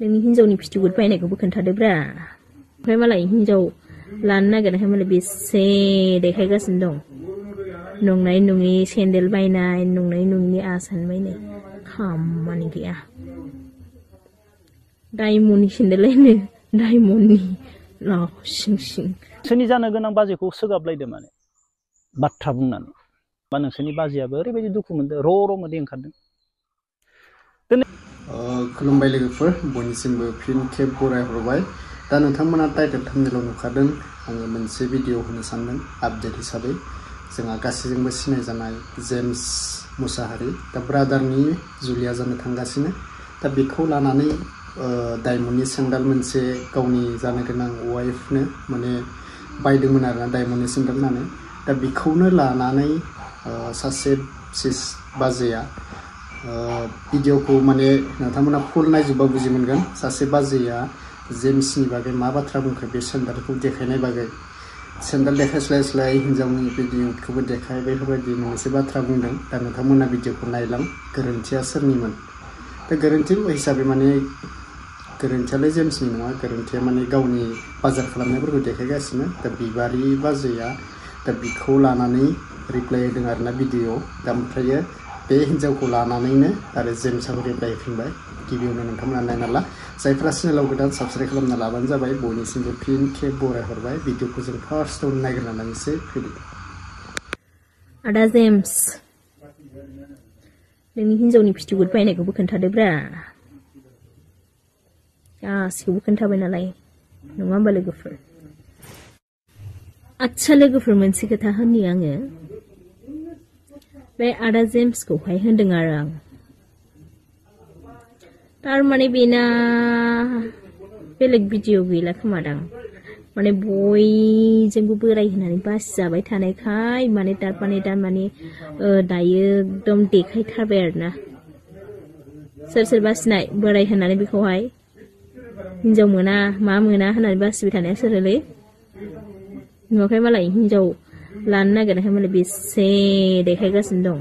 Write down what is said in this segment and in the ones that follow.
नोंनि हिन्जावनि फिथिगुर बायनायखौबो खोन्थादोब्रा ओमफ्राय मालाय हिन्जाव लानो नागिरनायखाय मालाय बेसे देखायगासिनो दं नंनाय नङि सेन्देल बायनाय नंनाय नङि आसान बायनाय खामानि गैया डायमन्डनि सेन्देलायनो डायमन्डनि सिं सिं नोंसोरनि जानो गोनां बाजैखौ सोगाबलायदो माने बाथ्रा बुंनानै बा नोंसोरनि बाजैयाबो ओरैबायदि दुखु मोनदों र' मोदै ओंखारदों। खुलुमबाय लोगोफोर बयनिसिमबो फिन खेब बरायहरबाय दा नोंथांमोना टाइटेल थाम्बनेलाव नुखादों आङो मोनसे भिडिअ होनो सानदों आपडेट हिसाबै जोंहा गासैजोंबो सिनायजानाय जेम्स मुसाहारि दा ब्रादारनि जुलिया जानो थांगासिनो दा बेखौ लानानै डायमन्डनि सेन्देल मोनसे गावनि जानो गोनां वाइफनो माने बायदोंमोन आरोना डायमन्डनि सेन्देल होननानै दा बेखौनो लानानै सासे बाजैया भिडिअखौ माने नोंथांमोना फुल नायजोबबा बुजि मोनगोन सासे बाजैया जेम्सनि बागै मा बाथ्रा बुंखो बे सेन्देलखौ देखायनाय बागै सेन्देल देखायस्लायस्लाय हिन्जावनि भिडिअखौबो देखाय बेफोरबायदि मोनसे बाथ्रा बुंदों दा नोंथांमोना भिडिअखौ नायलां गोरोन्थिया सोरनिमोन दा गोरोन्थि हिसाबै माने गोरोन्थियालाय जेम्सनि नङा गोरोन्थिया माने गावनि बाजार खालामनायफोरखौ देखायगासिनो दा बिबारि बाजैया दा बिखौ लानानै रिप्लाय होदों आरोना भिडिअ दा ओमफ्रायो बे हिन्जावखौ लानानैनो आरो जेम्सआबो रिप्लाय होफिनबाय गिबियावनो नोंथांमोना नायना ला जायफ्रा चेनेलाव गोदान साबस्क्राइब खालामना लाबानो जाबाय बयनिसिमबो फिन खेब बरायहरबाय भिडिअखौ जों फार्स्टआवनो नायग्रोना लानोसै फैदो आदा जेम्स नोंनि हिन्जावनि फिथिगुर बायनायखौबो खोन्थादोब्रा गासैखौबो खोन्थाबाय नालाय नङा होमबा लोगोफोर आच्छा लोगोफोर मोनसे खोथा होननि आङो बे आदा जेम्सखौहाय होनदों आरो आं तारमाने बेना बेलेग भिडिअ गैला खोमादां माने बयजोंबो बोराय होननानै बासिजाबाय थानायखाय माने दामाने दायो एकदम देखायथारबाय आरोना सोर बासिनाय बोराय होननानै बेखौहाय हिन्जाव मोना मा मोना होननानै बासिबाय थानाया सोरलै नुवाखै मालाय हिन्जाव लानो नागिरनायखाय मालाय बेसे देखायगासिनो दं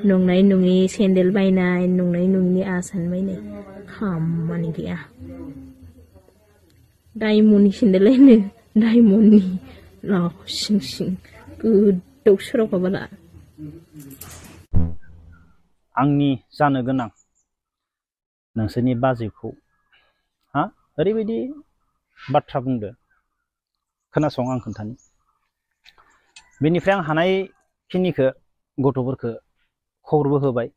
नंनाय नङि सेन्देल बायनाय नंनाय नङि आसान बायनाय खामानि गैया डायमन्डनि सेन्देलायनो डायमन्डनि सिं सिं गोदाव सोरावखा बाला आंनि जानो गोनां नोंसोरनि बाजैखौ हा ओरैबायदि बाथ्रा बुंदो खोनासं आं खोन्थानि बेनिफ्राय आं हानायखिनिखौ गथ'फोरखौ खबरबो होबाय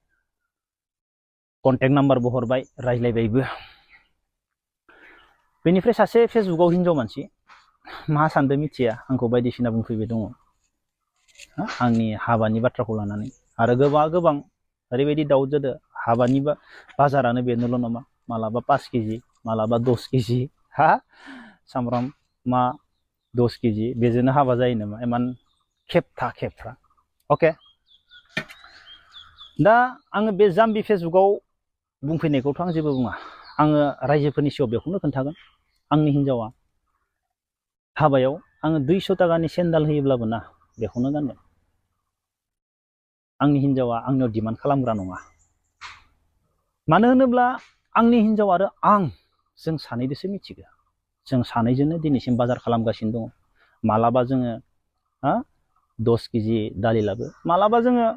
कन्टेक्ट नाम्बारबो हरबाय रायज्लायबायबो बेनिफ्राय सासे फेसबुकआव हिन्जाव मानसि मा सान्दों मिथिया आंखौ बायदिसिना बुंफैबाय दङ आंनि हाबानि बाथ्राखौ लानानै आरो गोबां ओरैबायदि दाउट जादों हाबानि बाजारानो बेनोल' नामा मालाबा 5 केजि मालाबा 10 केजि हा सामब्राम मा 10 केजि बेजोंनो हाबा जायो नामा इमान खेबफ्रा अके दा आङो बे जाम्बि फेसबुकआव बुंफैनायखौथ' आं जेबो बुङा आङो रायजोफोरनि सिगाङाव बेखौनो खोन्थागोन आंनि हिन्जावा हाबायाव आङो 200 टाकानि सेन्देल होयोब्लाबो ना बेखौनो गानगोन आंनि हिन्जावा आंनियाव डिमान्ड खालामग्रा नङा मानो होनोब्ला आंनि हिन्जाव आरो आं जों सानैजोंसो मिथिगौ जों सानैजोंनो दिनैसिम बाजार खालामगासिनो दङ मालाबा जोङो 10 केजि दालि लाबो मालाबा जोङो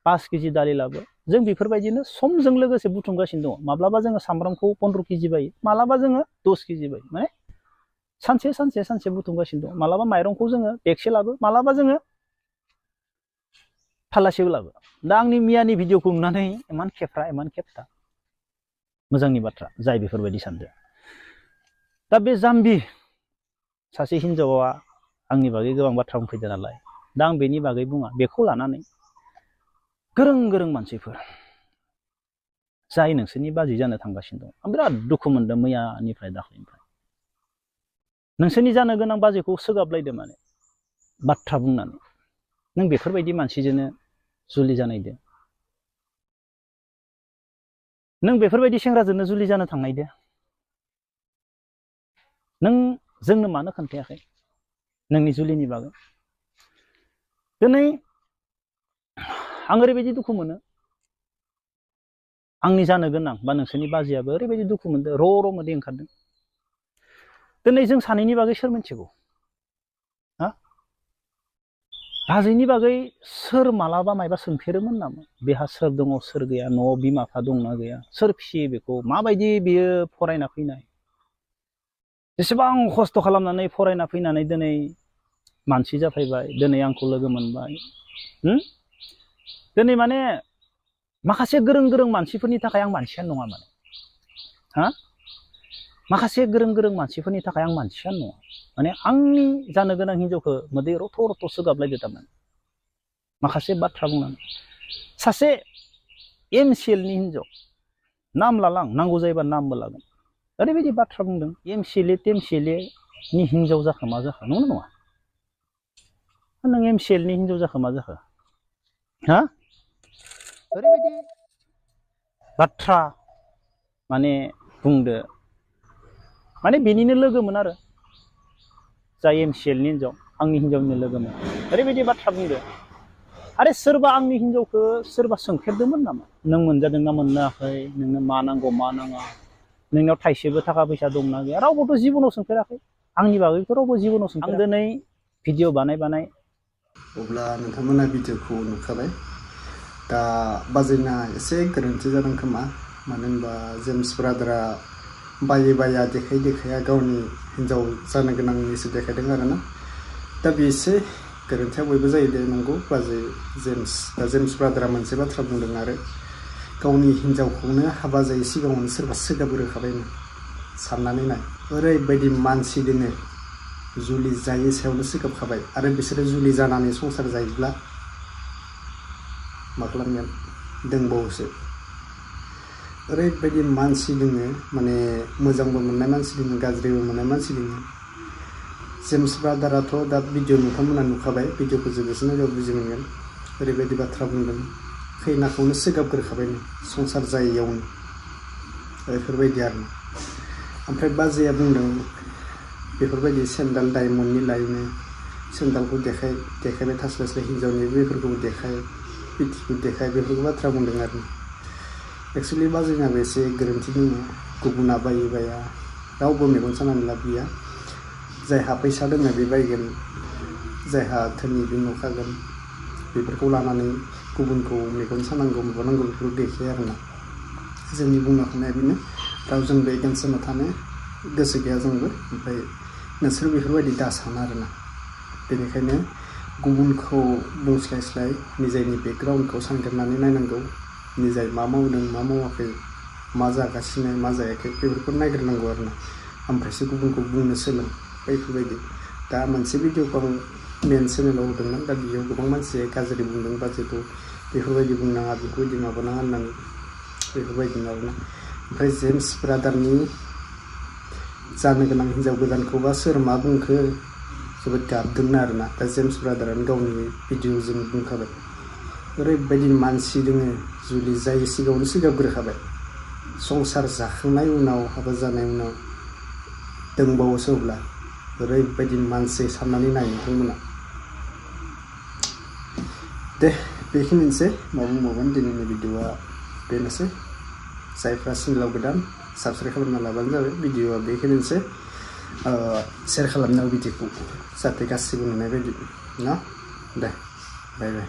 5 केजि दालि लाबो जों बेफोरबायदिनो समजों लोगोसे बुथुमगासिनो दङ माब्लाबा जोङो सामब्रामखौ 15 केजि बायो मालाबा जोङो 10 केजि बायो माने सानसे बुथुमगासिनो दं मालाबा माइरंखौ जोङो बेगसे लाबो मालाबा जोङो फालासेबो लाबो दा आंनि मियानि भिडिअखौ नुनानै इमान खेबथा मोजांनि बाथ्रा जाय बेफोरबायदि सानदों दा बे जाम्बि सासे हिन्जावा आंनि बागै गोबां बाथ्रा बुंफैदों नालाय दा आं बेनि बागै बुङा बेखौ लानानै गोरों मानसिफोर जाय नोंसोरनि बाजै जानो थांगासिनो दं आं बिराद दुखु मोनदों मैयानिफ्राय दाख्लैनिफ्राय नोंसोरनि जानो गोनां बाजैखौ सोगाबलायदो माने बाथ्रा बुंनानै नों बेफोरबायदि मानसिजोंनो जुलि जानायदो नों बेफोरबायदि सेंग्राजोंनो जुलि जानो थांनायदो नों जोंनो मानो खोन्थायाखै नोंनि जुलिनि बागै दिनै आं ओरैबायदि दुखु मोनो आंनि जानो गोनां बा नोंसोरनि बाजैयाबो ओरैबायदि दुखु मोनदों र' मोदै ओंखारदों दिनै जों सानैनि बागै सोर मिथिगौ हा बाजैनि बागै सोर मालाबा मायबा सोंफेरोमोन नामा बेहा सोर दङ सोर गैया न'आव बिमा बिफा दंना गैया सोर फिसियो बेखौ माबायदि बियो फरायना फैनाय जेसेबां खस्थ' खालामनानै फरायना फैनानै दिनै मानसि जाफैबाय दिनै आंखौ लोगो मोनबाय दिनै माने माखासे गोरों मानसिफोरनि थाखाय आं मानसियानो नङा माने हा माखासे गोरों मानसिफोरनि थाखाय आं मानसियानो नङा माने आंनि जानो गोनां हिनजावखौ मोदै रथ' सोगाबलायदो थारमाने माखासे बाथ्रा बुंनानै सासे MCLनि हिनजाव नाम लालां नांगौ जायोबा नामबो लागोन ओरैबायदि बाथ्रा बुंदों MCLनि हिनजाव जाखो मा जाखो नंगौ नङा नों MCLनि हिनजाव जाखो मा जाखो हा ओरैबायदि बाथ्रा माने बुंदो माने बेनिनो लोगोमोन आरो जाय MCLनि हिनजाव आंनि हिनजावनि लोगोमोन ओरैबायदि बाथ्रा बुंदो आरे सोरबा आंनि हिनजावखौ सोरबा सोंफेरदोंमोन नामा नों मोनजादोंना मोनाखै नोंनो मा नांगौ मा नाङा नोंनाव थाइसेबो थाखा फैसा दंना गैया रावबोथ' जिबनाव सोंफेराखै आंनि बागैथ' रावबो जिबनाव सोंफेराखै आं दिनै भिडिअ बानाय अब्ला नोंथांमोना भिडिअखौ नुखाबाय दा बाजैना एसे गोरोन्थि जादों खोमा मानो होनबा जेम्स ब्रादारा बाया देखाया गावनि हिनजाव जानो गोनांनिसो देखायदों आरोना दा बे एसे गोरोन्थिया बयबो जायो दे नंगौ बाजै जेम्स ब्रादारा मोनसे बाथ्रा बुंदों आरो गावनि हिनजावखौनो हाबा जायै सिगाङावनो सोरबा सोगाबग्रोखाबायनो साननानै नाय ओरैबायदि मानसि दोङो जुलि जायै सायावनो सोगाबखाबाय आरो बिसोरो जुलि जानानै संसार जायोब्ला मा खालामगोन दंबावोसो ओरैबायदि मानसि दोङो माने मोजांबो मोननाय मानसि दोङो गाज्रिबो मोननाय मानसि दोङो जेम्स ब्रादाराथ' दा भिडिअ नोंथांमोना नुखाबाय भिडिअखौ जोबोसैनो बेयाव बुजि मोनगोन ओरैबायदि बाथ्रा बुंदों खैनाखौनो सोगाबग्रोखाबायनो संसार जायैयावनो बेफोरबायदि आरो ओमफ्राय बाजैया बुंदों बेफोरबायदि सेन्डाल डायमन्डनि लायनो सेन्डालखौ देखायबाय थास्लायस्लाय हिनजावनि बेफोरखौबो देखाय पिटिखौ देखाय बेफोरखौ बाथ्रा बुंदों आरो एक्सुवेलि बाजैनाबो एसे गोरोन्थि दङ गुबुना बाया रावबो मेगन सानानै लाब गैया जायहा फैसा दङ बे बायगोन जायहा धोनि बे नखागोन बेफोरखौ लानानै गुबुनखौ मेगन सानांगौ माबानांगौ बेफोरखौ देखाया आरोना जोंनि बुंनो हानाया बेनो रावजोंबो एगेन्स्ट जाना थानो गोसो गैया जोंबो ओमफ्राय नोंसोर बेफोरबायदि दा साना आरोना बेनिखायनो गुबुनखौ बुंस्लायस्लाय निजायनि बेकग्राउन्डखौ सानग्रोनानै नायनांगौ निजाय मा मावदों मा मावाखै मा जागासिनो मा जायाखै बेफोरखौ नायग्रोनांगौ आरोना ओमफ्रायसो गुबुनखौ बुंनो सोलों बेफोरबायदि दा मोनसे भिडिअखौ आं मेन चेनेलाव होदोंमोन दा बेयाव गोबां मानसिया गाज्रि बुंदों बाजैखौ बेफोरबायदि बुंनाङा बेफोरबायदि माबानाङा होननानै बेफोरबायदिनो आरोना ओमफ्राय जेम्स ब्रादारनि जानो गोनां हिनजाव गोदानखौबा सोर मा बुंखो जोबोद गाबदोंना आरोना दा जेम्स ब्रादारानो गावनि भिडिअजों बुंखाबाय ओरैबायदि मानसि दोङो जुलि जायै सिगाङावनो सिगाबग्रोखाबाय संसार जाखांनाय उनाव हाबा जानाय उनाव दंबावोसो अब्ला ओरैबायदि मानसि साननानै नाय नोंथांमोना दे बेखिनिसै मा बुंबावगोन दिनैनि भिडिअआ बेनोसै जायफ्रा चेनेलाव गोदान साबस्क्राइब खालामना लाबानो जाबाय भिडिअआ बेखिनिसै शेयार खालामनायाव भिडिअखौ जाहाथे गासिबो नुनाय बायदि ना दे बाय बाय